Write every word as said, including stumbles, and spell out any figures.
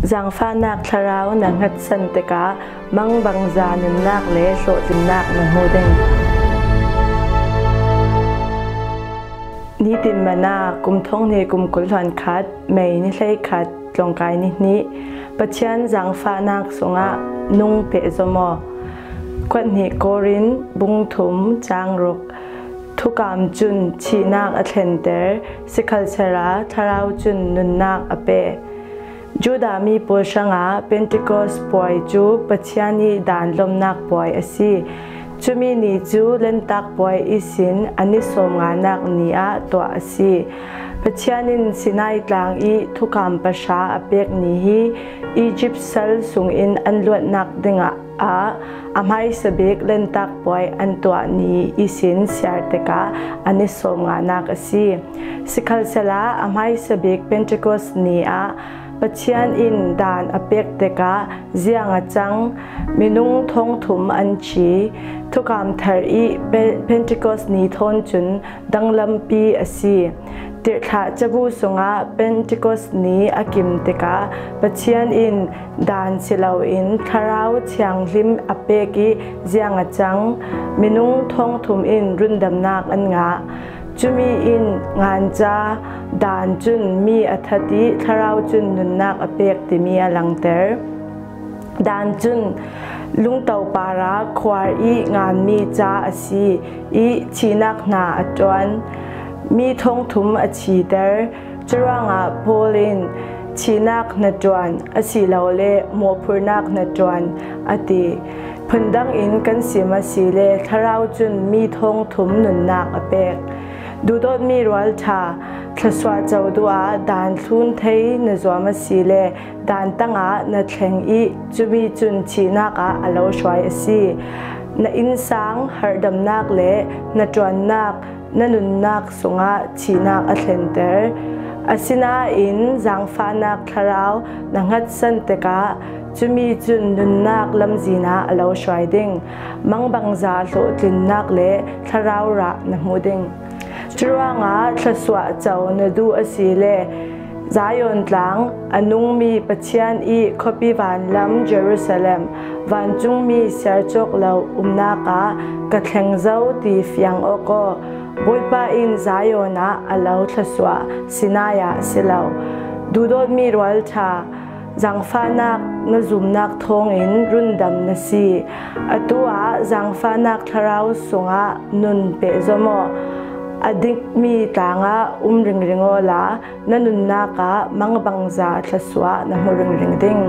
Zangfahnak thlarau na hngatsan tikah mangbangza nunnak le hlawhtlinnak na hmu ding. Nitin Manna, kum thonghnih kum kul hluan khat, May ni hleikhat, tlawngkai ni hnih. Pathian zangfahnak sungah nung pehzom aw. Khuathnih Korin bung thum cang ruk. Thukam cun thihnak a thlenter, sikhalsehla thlarau cun nunnak a pek. Judah mi pawl hrangah Pentecost puai cu Pathian i daan lawmhnak puai a si. Cumi ni cu Lantak puai ihsin a ni sawmnganak ni ah tuah a si. Pathian in Sinai tlang i thukam pahra a pek ni hi Egypt sal sungin an luatnak dingah ah a hmaisa bik Lantak puai an tuah ni ihsin siar tikah a ni sawmnganak a si. Sikhalsehla a hmaisa bik Pentecost ni ah Pathian in daan a pek tikah ziang a cang, minung thongthum an thi. Thukam thar i Pe-, Pentecost ni thawn cun danglampi a si. Tirhthlah cabu sungah Pentecost ni a kim tikah Pathian in daan si loin Thlarau Thianghlim a pek i ziang a cang, minung thongthum in rundamnak an ngah. Cumi in nganca daan cun mi a that i Thlarau cun nunnak a pek timi a langter. Daan cun lungto parah khuar i nganmi ca a si i thihnak hna a ṭuan. Mi thongthum a thiter. Curuangah Paul in, "Thihnak hnaṭuan asilole mawhphurhnak hnaṭuan," a ti. Phundang in kan sim asile Thlarau cun mi thongthum nunnak a pek. Duhdawtmi rualṭha, thluasuah co duh ah daan thlun thei na zuam asile daan tangah na thleng i cumi cun thihnak ah a lo hruai a si. Na innsang, harhdamnak le hnaṭuannak, na nunnak sungah thihnak a thlenter. Asinain zangfahnak thlarau na hngatsan tikah cumi cun nunnak lamzin ah a lo hruai ding. Mangbangza hlawhtlinnak le thlarau rah na hmu ding. Curuangah thluasuah co na duh asile Zion tlang, a nungmi Pathian i khuapi vanlam Jerusalem, vancungmi siarcawk lo umnak ah ka thleng zo ti fiang awk aw. Bawipa in Zion ah a lo thluasuah, Sinai ah si lo. Duhdawtmi rualṭha, zangfahnak na zumnak thawngin rundam na si. Atu ah zangfahnak thlarau sungah nun pehzom aw. A dikmi tlangah um ringring awla na nunnak ah mangbangza thluasuah na hmu ringring ding.